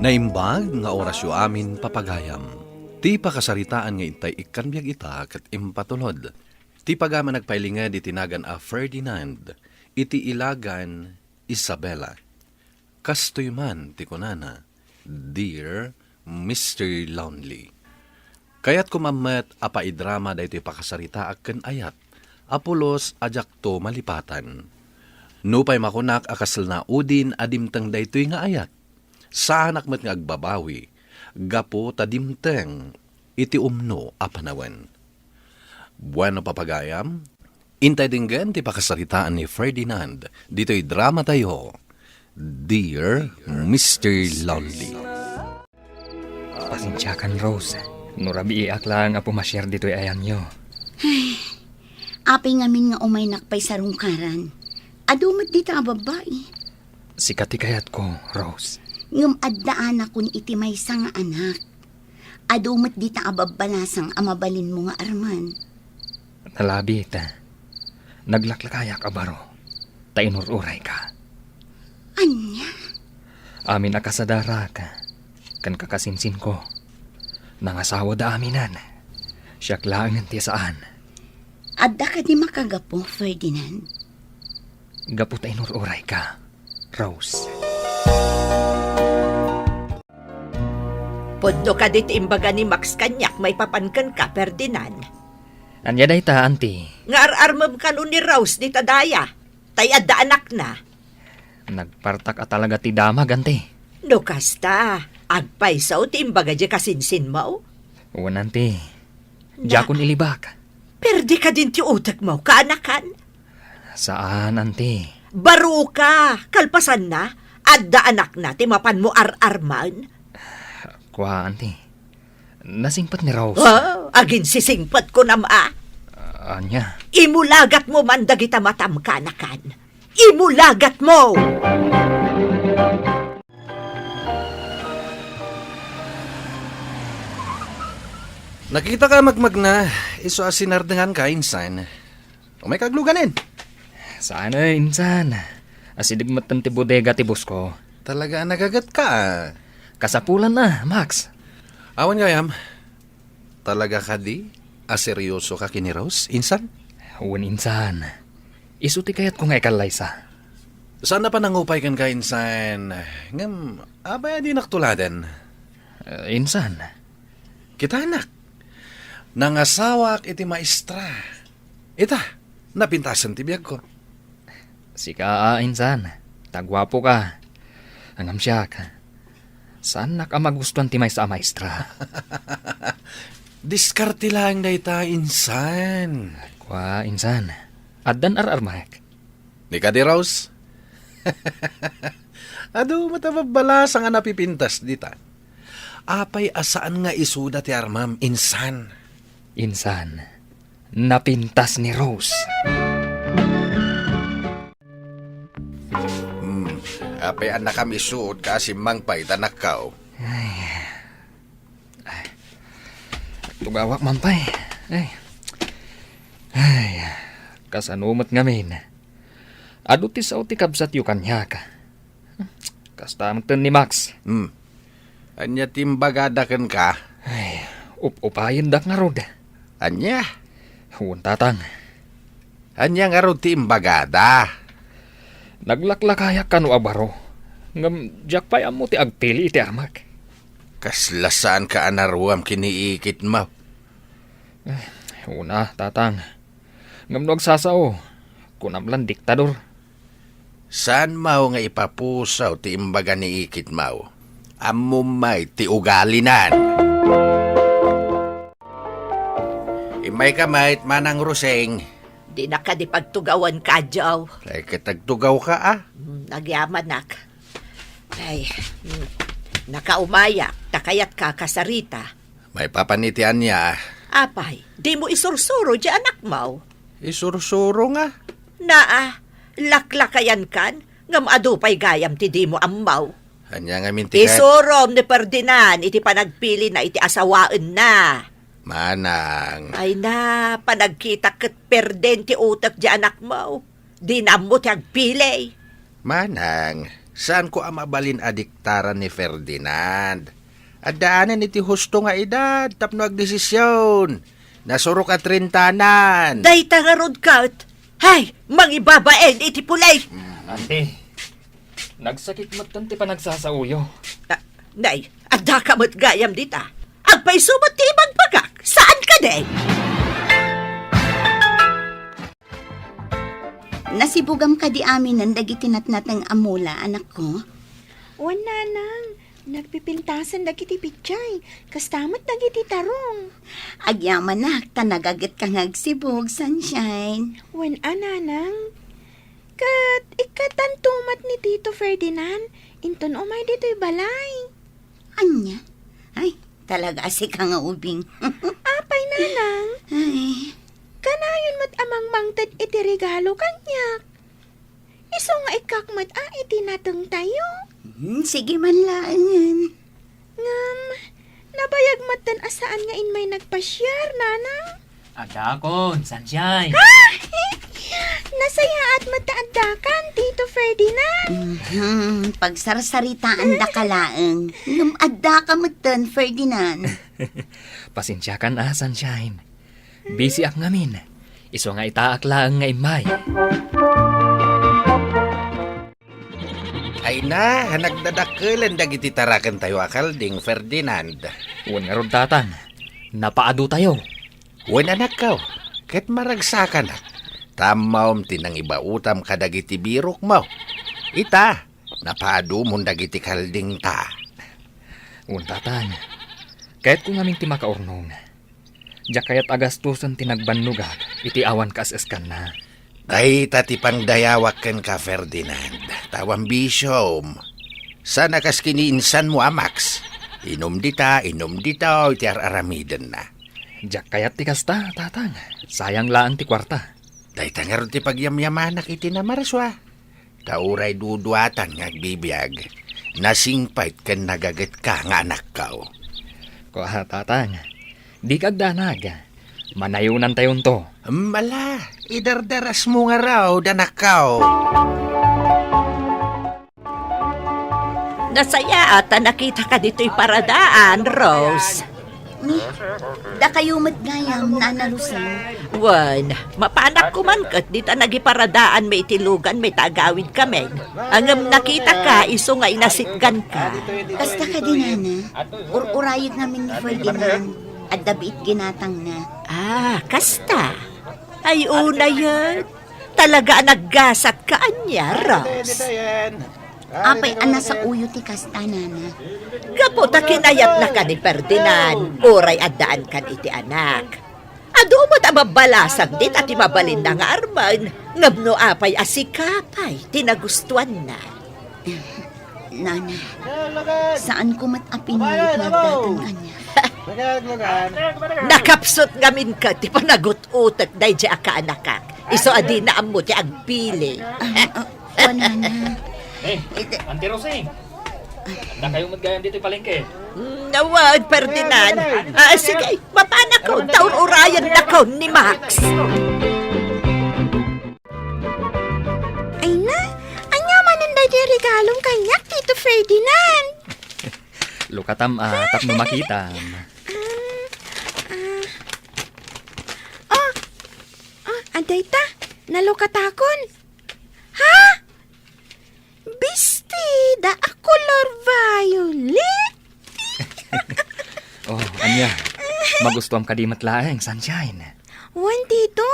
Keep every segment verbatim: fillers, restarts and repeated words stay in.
Naimbag nga orasyo amin, papagayam. Ti pakasaritaan nga intay ikkan biag ita ket impatulod. Ti pagayam a nagpailinged iti nagan a Ferdinand iti ilagan Isabela. Kastoy man ti kunana, "Dear Mister Lonely." Kayatko man met a paidrama daytoy pakasaritaak ken ayat a pulos a diakto malipatan. Nupay makunak a kasla naudin a dimteng daytoy nga ayat, saanak met nga agbabawi gapu ta dimteng iti umno a panawen. Bueno, papagayam, intay denggen ti pakasaritaan ni Ferdinand ditoy dramatayo, Dear Mister Lonely. Pasensiakan, Rose, no rabiiak laeng a pumasiar ditoy ayanyo. Apay ngamin nga umaynak pay sarungkaran? Adu met dita a babbai. Sika ti kayatko, Rose. Ngem addaanakon iti maysa nga anak. Adu met dita a babbalasang a mabalinmo nga Arman. Nalabit. Naglaklakayak a baro, ta inur-urayka. Ania? Amin a kasadarak ken kakasinsinko, nangasawada aminen. Siak laengen ti saan. Adda kadi makagapu, Ferdinand? Gapu ta inur-urayka, Rose. Pudno kadi ti imbaga ni Max kaniak maipapan kenka, Ferdinand? Ania dayta, Auntie? Nga ar-armem kano ni Rose dita daya, tay adda anakna. Nagpartak a talaga ti damag, Auntie. No kasta, agpayso ti imbaga di kasinsinmo? Wen, Auntie. Na- Diakon ilibak. Perde kadin ti utekmo, kaanakan? Saan, Auntie. Baro ka, kalpasanna, adda anakna ti mapanmo ar-arman? Kua, Auntie. Nasingpet ni Rose. Oh, aginsisingpet kunam a. Ania? Imulagatmo man dagita matam, kaanakan. Imulagatmo! Nakitaka a magmagna, isu a sinardenganka, insan. Umayka agluganen. Saan, insan. Asideg metten ti bodega ti boss ko. Talaga a nagagetka, a. Kasapulan na, Max. Awan gayam. Talaga kadi a seryosoka ken ni Rose, insan? Wen, insan. Isu ti kayatko nga ikallaysa. Saan a panangupay kenka, insan. Ngem, apay a dinak tuladen? Eh, insan. Kitanak. Nangasawaak iti maestra. Ita, napintasen ti biagko. Sika a, insan. Ta guapoka. Ngem siak, saannak a magustuan ti maysa a maestra. Diskarte laeng dayta, insan. Kua, insan. Addan ar-armak. Ni kadi, Rose? Adu met a babbalasang a napipintas dita. Apay a saan nga isuda ti armam, insan? Insan, napintas ni Rose. Hmm, apay a nakam isuot ka a simmangpay ta nakkaw? Ay. Ay. Tugawak man pay. Ay. Ay. Kasano met ngamin? Adu ti sao ti kabsatyo kaniak. Kasta met ni Max. Hmm. Ania ti imbagada kenka? Ay, up-upayendak ngarud. Ania? Wen, tatang. Ania ngarud ti imbagada? Naglaklakayak kano a baro. Ngem diak pay ammo ti agpili iti armak. Kasla saanka a naruam ken ni ikitmo. Eh, una, tatang. Ngem no agsasao, kunam lan diktador. Saanmo nga ipapusaw ti imbaga ni ikitmo? Ammom met ti ugalinan. Immayka met, Manang Roseng. Dinak kadi pagtugawan, Kadyaw. Ay, ket agtugawka, a? Hmm, agyamanak. Ay, hmm, nakaumayak, ta kayatka kasarita. Maipapan iti ania? Apay, dimo isursuro diay anakmo? Isursuro nga? Naa, laklakayankan, ngem adu pay gayam ti dimo ammo. Ania ngamin ti kayat- Isurom ni Ferdinand iti panagpilina iti asawaenna. Manang. Ay na, panagkitak ket perden ti utek diay anakmo. Dina ammo ti agpili. Manang, Saanko a mabalin a diktaran ni Ferdinand. Addaanen iti husto nga edad tapno agdesision. Nasurok a trintanan. Dayta ngarud ket. Hay, mangibabain iti puli. Ante, nagsakit metten ti panagsasaoyo. Ah, nay, addaka met gayam dita. Agpayso met ti ibagbagak. Saan kadi? Nasibugam kadi aminen dagiti natnateng a mula, anakko? Wen, nanang, nagpipintasan dagiti pichay, kasta met dagiti tarong. Agyamanak, ta nagagetka nga agsibug, Sunshine. Wen a, nanang. Ket ikkatanto met ni Tito Ferdinand, inton umay ditoy balay. Ania? Ay, talaga a sika nga ubing. Apay, nanang? Ay. Kanayon met a mangmangted iti regalo kaniak. Isu nga ikkak met a iti natengtayo. Hmm, sige man laengen. Ngem, nabayag metten a saan nga immay nagpasiar, nanang? Adakon, Sunshine. Ah! Nasayaat met ta addakan, Tito Ferdinand. Mhm, pagsarsaritaandaka laeng. Ngem addaka metten, Ferdinand. Pasensiakan a, Sunshine. Busy ak ngamin. Isu nga itaak laeng nga immay. Ay na, nagdadakkelen dagiti tarakentayo a kalding, Ferdinand. Wen ngarud, Tatang, napaadutayo. Wen, anakko, ket maragsakanak. Ta ammom ti nangibaotam kadagiti birokmo. Ita, napaadumon dagiti kaldingta. Wen, Tatang, kayatko ngamin ti makaurnong. Diak kayat a gastosen ti nagbannogak iti awan kaes-eskanna. Dayta ti pangdayawak kenka, Ferdinand, ta awan bisiom. Saan a kas kiniinsanmo a Max. Inum dita, inum ditoy ti ar-aramidenna. Diak kayat ti kasta, Tatang. Sayang laeng ti kuarta. Dayta ngarud ti pagyamyamanak iti namarsua. Ta uray duduatan nga agbibiag, nasingpet ken nagagetka nga anakko. Kua, Tatang, dika agdanag. Manayonantayonto. Ala, idardarasmo ngarud, anakko. Nasayaat a nakitaka ditoy paradaan, Rose. Ni, dakayo met gayam, Nana Rosing. Wen, mapanak koma ket dita nagiparadaan mi iti lugan mi ta agawidkamin. Ngem nakitaka isu nga inasitganka. Kasta kadi, Nana? Ur-urayeg ngamin ni Ferdinand. Adda biit ginatangna. Ah, kasta. Ay, unayen. Talaga a naggasatka ania, Rose. Apay a nasaoyo ti kasta, Nana? Gapu ta kinayatnaka ni Ferdinand, uray addaankan iti anak. Adu met a mabbalasang dita ti mabalinna nga armen, ngem no apay a sika pay ti nagustuanna. Nana, saanko met a pinili nga agdateng ania. Nakapsut ngamin ket ti panagut-utek daydiay a kaanakak. Isu a dina ammo ti agpili. Ah, ah, Kuan, Nana. Eh, Ante Rosing. Dakayo met gayam ditoy palengke. Mm, awan, Ferdinand. Ah, sige, mapanakon, ta ur-urayennakon ni Max. Ay na, ania manen daydiay regalom kaniak, Tito Ferdinand? Lukatam a tapno makitam. Ah, ah. Oh, oh, adda ita, nalukatakon. Ha? Bestida a kolor violet? Oh, ania? Magustuam kadi met laeng, Sunshine? Wen, Tito,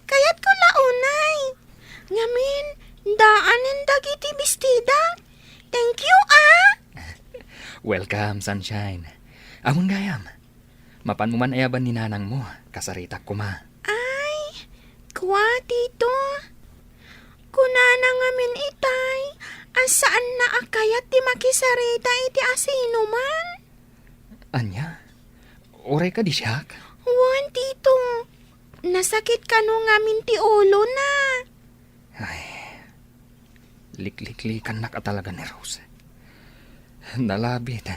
kayatko la unay. Ngamin, daanen dagiti bestida. Thank you, ah! Welcome, Sunshine. Ammon gayam, mapanmo man ayaban ni nanangmo, kasaritak koma. Ay, kua, Tito. Kunana ngamin itay a saanna a kayat ti makisarita iti asinoman. Ania? Uray kadi siak? Wen, Tito. Nasakit kano ngamin ti ulona. Ay, likliklikannak a talaga ni Rose. Nalabit,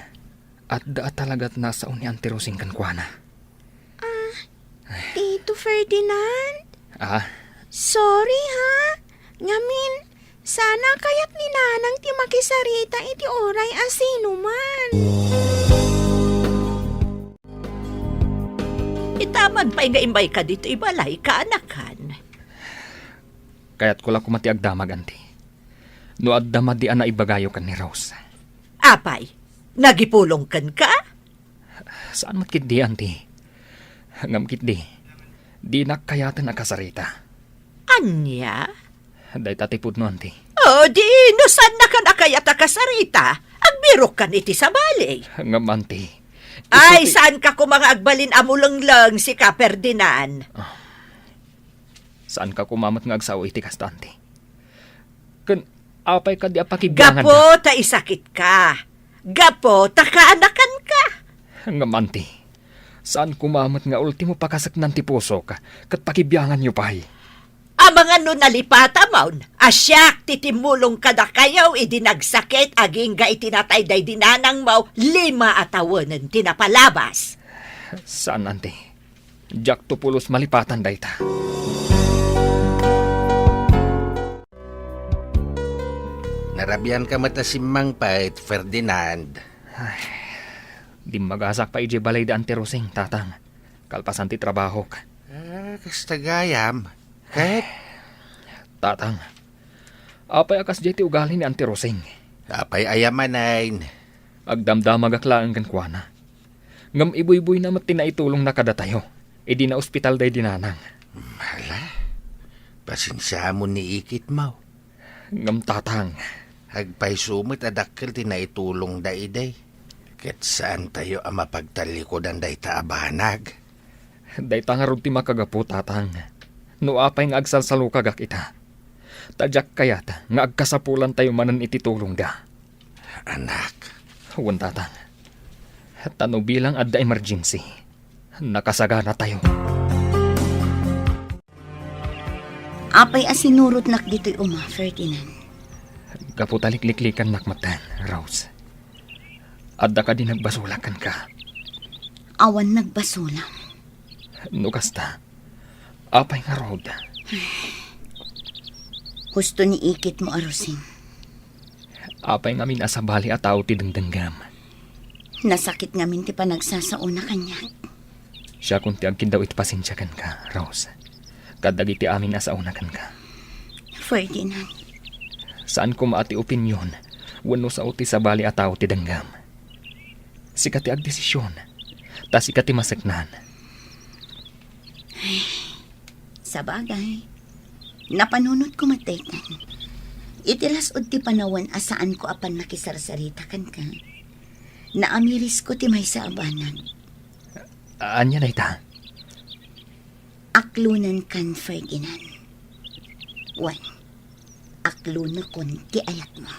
adda a talagat nasao ni Auntie Rosing kenkuana. Ah, Tito Ferdinand? Ah? Sorry, ha? Ngamin, Saan a kayat ni Nanang ti makisarita iti uray a sinuman. Ita man pay nga immayka ditoy balay, kaanakan. Kayatko la koma ti agdamag, Auntie. No adda madi a naibagayo ken ni Rose. Apay, nagipulong kenka? Saan met ketdi, Auntie. Ngem ketdi, dinak kayaten a kasarita. Ania? Dayta ti pudno, Auntie. O, di, no saannakan a kayat a kasarita, agbirokkan iti sabali. Ngem, Auntie, Ay, isuti- saanka koma nga agbalin a mulengleng, sika, Ferdinand. Ah. Saanka koma met nga agsao iti kasta, Auntie. Ken apay kadi a pakibiangan Gapu ta isakitka. Gapu ta kaanakanka. Ngem, Auntie, saan koma met nga ultimo pakaseknan ti pusok ket pakibianganyo pay. Amangan no nalipatamon a siak ti timmulong kadakayo idi nagsakit agingga iti natay daydi nanangmo lima a tawenen ti napalabas. Saan, Auntie. Diakto pulos malipatan dayta. Narabianka met a simmangpet, Ferdinand. Ay, dimmagasak pay idiay balay da Auntie Rosing, Tatang. Kalpasan ti trabahok. Ah, kasta gayam. Ket? Tatang, apay a kasdiay ti ugali ni Auntie Rosing? Apay aya manen? Agdamdamagak laeng kenkuana. Ngem ibuybuyna met ti naitulongna kadatayo idi naospital daydi nanang. Hala, pasensiamon ni ikitmo. Ngem, Tatang. Agpayso met a dakkel ti naitulongda idi. Ket saantayo a mapagtallikudan dayta a banag. Dayta ngarud ti makagapu, Tatang, no apay nga agsalsalukagak ita. Ta diak kayat nga agkasapulantayo manen iti tulongda. Anak. Wen, Tatang. Ta no bilang adda emergency, nakasaganatayo. Apay a sinurotnak ditoy uma, Ferdinand? Gapu ta likliklikannak met, Rose. Adda kadi nagbasolak kenka? Awan nagbasolam. No kasta, apay ngarud? Husto ni ikitmo a Rosing. Apay ngamin a sabali a tao ti dengdenggam? Nasakit ngamin ti panagsasaona kaniak. Siakon ti agkiddaw iti pasensia kenka, Rose. Kadagiti amin a saona kenka. Ferdinand. Saan koma a ti opinyon wenno sao ti sabali a tao ti denggam. Sika ti agdesision, ta sika ti maseknan. Sabagay, napanunotko met daytan. Iti las-ud ti panawen a saanko a pannakisarsarita kenka, naamirisko ti maysa a banag. Ania dayta? Aklonenkan, Ferdinand. Wen, aklonekon ti ayatmo.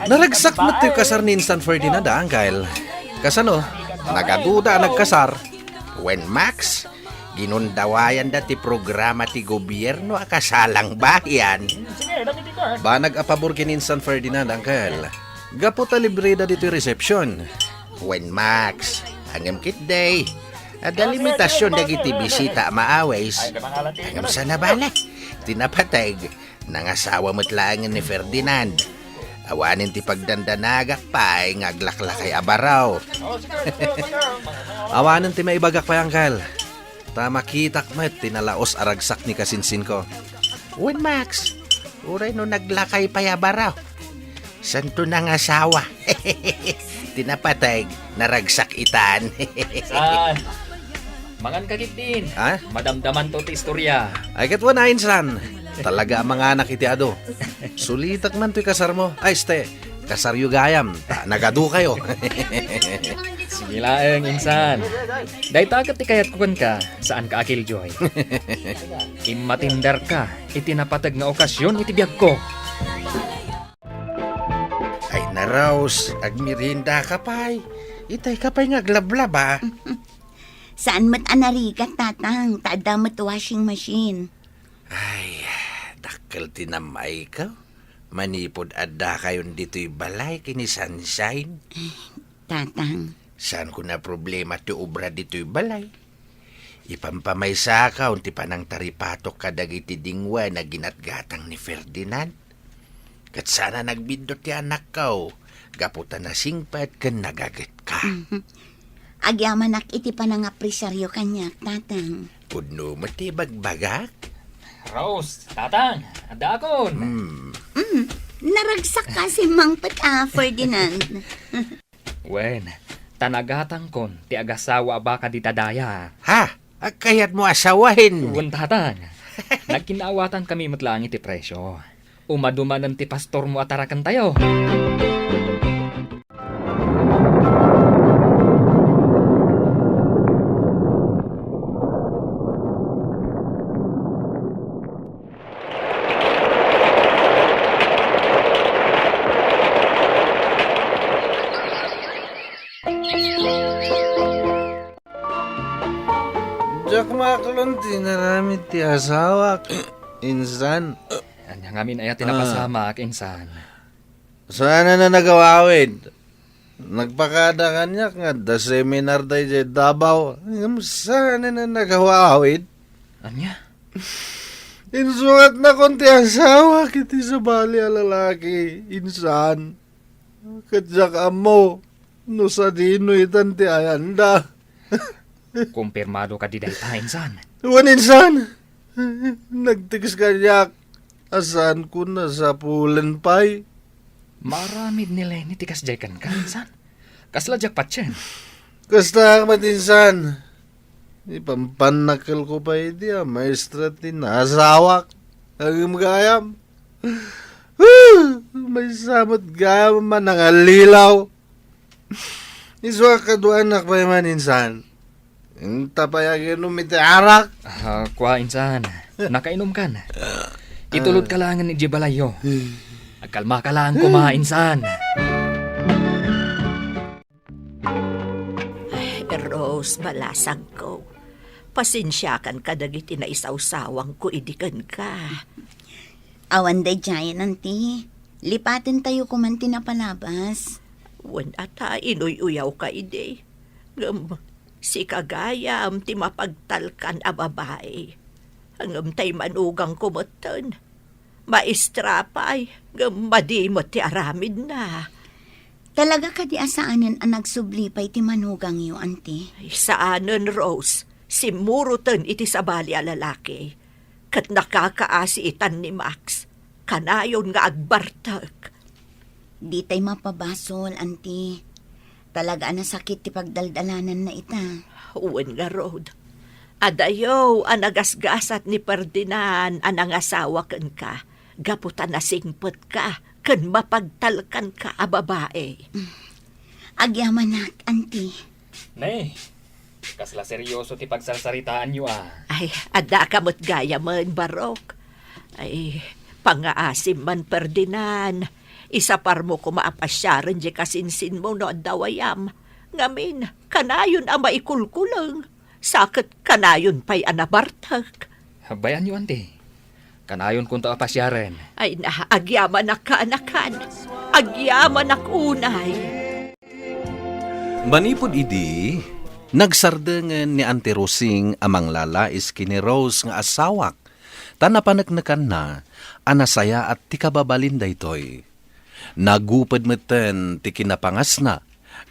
Naragsak met toy kasar ni Insan Ferdinand, a, Uncle. Kasano? Nagaduda a nagkasar? Wen, Max, ginundawayanda ti programa ti gobierno a kasalang bayan. Banag a pabor ken ni Insan Ferdinand, Uncle. Gapu ta libreda ditoy reception. Wen, Max, ngem ketdi, adda limitasion dagiti bisita a maawis. Ngem saan a bale, ti napateg, nangasawa met laengen ni Ferdinand. Awanen ti pagdandanagak pay nga aglaklakay a baro. Awanen ti maibagak pay, Uncle. Ta makitak met ti nalaos a ragsak ni kasinsinko. Wen, Max, uray no naglakay pay a baro. Saanto nangasawa. Ti napateg, naragsak itan. San? Mangan ka ketdin. Ha? Madamdamanto ti istorya. Ay, ket wen, Insan. Talaga a manganak iti adu. Sulitek man toy kasarmo. Ay, este, kasaryo gayam, ta nagadukayo. Sige laeng, Insan. Dayta ket ti kayatko kenka, saanka a killjoy. Immatenderka iti napateg nga okasion iti biagko. Ay, na, Rose, agmeriendaka pay. Itayka pay nga aglablaba. Saan met a narigat, Tatang, ta adda met washing machine. Ay, dakkel ti nam-ayko. manipud addakayon ditoy balay ken ni Sunshine? Tatang. Saanko a problema ti obra ditoy balay. Ipamapaysakon ti panangtaripatok kadagiti dingwen a ginatgatang ni Ferdinand. Ket saan a nagbiddut ti anakko, gapu ta nasingpet ken nagagetka. Mhm. Agyamanak iti panangapresiaryo kaniak, Tatang. Pudno met ti ibagbagak. Rose, Tatang, addaakon. Hmm. Mm, naragsak ka simmangpet a, Ferdinand. Wen, ta nagatangkon ti agasawa a baka dita daya. Ha? Kayatmo a sawen? Wen, Tatang. Nagkinaawatankamin met laeng iti presio. Umadu manen ti pastormo a tarakentayo. Diak maklon ti inaramid ti asawak, insan. Ania ngamin aya ti napasamak, insan? Saan a nagawawid. Nagpakada kaniak nga adda seminar daydiay Davao. Ngem saan a nagawawid. Ania? Insuratnakon ti asawak iti sabali a lalaki, insan. Ket diak ammo no sadino itan ti ayanda. Kumpirmado kadi dayta, insan? Wen, insan. Nagtext kaniak a saanko a sapulen pay. Maaramid ni Leni ti kasdiay kenka, insan? Kasla diak patien. Kasta met, insan. Ipampannakkelko pay idi a maestra ti naasawak. Ngem gayam. Maysa met gayam a manangallilaw. Isu a kaduanak pay man, insan. Inta pay aginom iti arak. Ah, kua, insan. Nakainumkan. Itulodka laengen idiay balayyo. Agkalmaka laeng koma, insan. Ay, Rose, balasangko. Pasensiakan kadagiti naisawsawangko idi kenka. Awan daydiayen, Auntie. Lipatentayo koman ti napalabas. Wen a ta inuy-uyawka idi. Ngem sika gayam ti mapagtalkan a babai. Ngem tay manugangko metten. Maestra pay, ngem madi met ti aramidna. Talaga kadi a saanen a nagsubli pay ti manugangyo, Auntie? Ay, saanen, Rose. Simmuroten iti sabali a lalaki. Ket nakakaasi itan ni Max. Kanayon nga agbartek. Ditay mapabasol, Auntie. Talaga a nasakit ti pagdaldalananna ita. Wen ngarud, adayo a nagasgasat ni Ferdinand a nangasawa kenka gapu ta nasingpetka ken mapagtalkanka a babai. Agyamanak, Auntie. Ne, kasla serioso ti pagsarsaritaanyo, a. Ay, addaka met gayamen, Barok. Ay, pangngaasim man, Ferdinand. Isaparmo koma a pasiaren diay kasinsinmo no adda wayam. Ngamin, kanayon a maikulkuleng. Sa ket kanayon pay a nabartek. Bay-anyo, Auntie. Kanayonkonto a pasiaren. Ay na, agyamanak, kaanakan. Agyamanak unay. Manipud idi, nagsardengen ni Auntie Rosing a manglalais ken ni Rose nga asawak, ta napaneknekanna a nasayaat ti kababalin daytoy. Naguped metten ti kinapangasna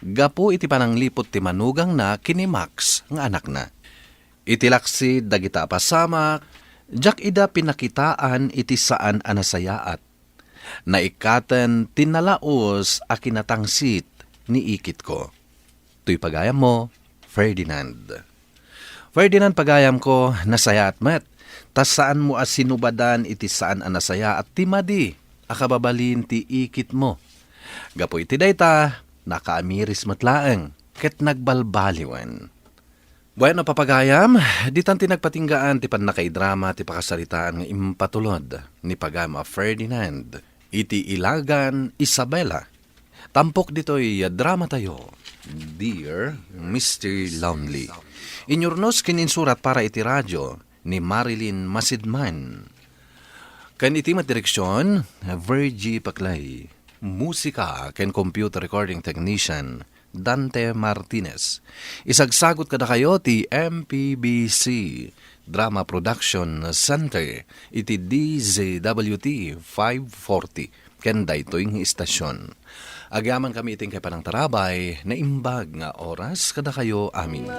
gapu iti panangliput ti manugangna ken ni Max nga anakna. Iti laksid dagita a pasamak, diak ida pinakitaan iti saan a nasayaat. Naikkaten ti nalaus a kinatangsit ni ikitko. Toy pagayammo, Ferdinand. Ferdinand, pagayamko, nasayaat met, ta saanmo a sinubadan iti saan a nasayaat ti madi a kababalin ti ikitmo. Gapu iti dayta, nakaamiris met laeng ket nagbalbaliwen. Bueno, papagayam, ditan ti nagpatinggaan ti pannakaidrama ti pakasaritaan nga impatulod ni pagayam a Ferdinand iti Ilagan Isabela. Tampok ditoy dramatayo, Dear Mister Lonely. Inyurnos ken insurat para iti radio ni Marilyn Masidman. Ken iti met direksyon, Virgie Paclay. Musika ken computer recording technician, Dante Martinez. Isagsagot kadakayo ti M P B C Drama Production Center iti D Z W T five forty ken daytoy nga istasyon. Agyaman kami iti inkay panangtarabay, naimbag nga oras kadakayo amin.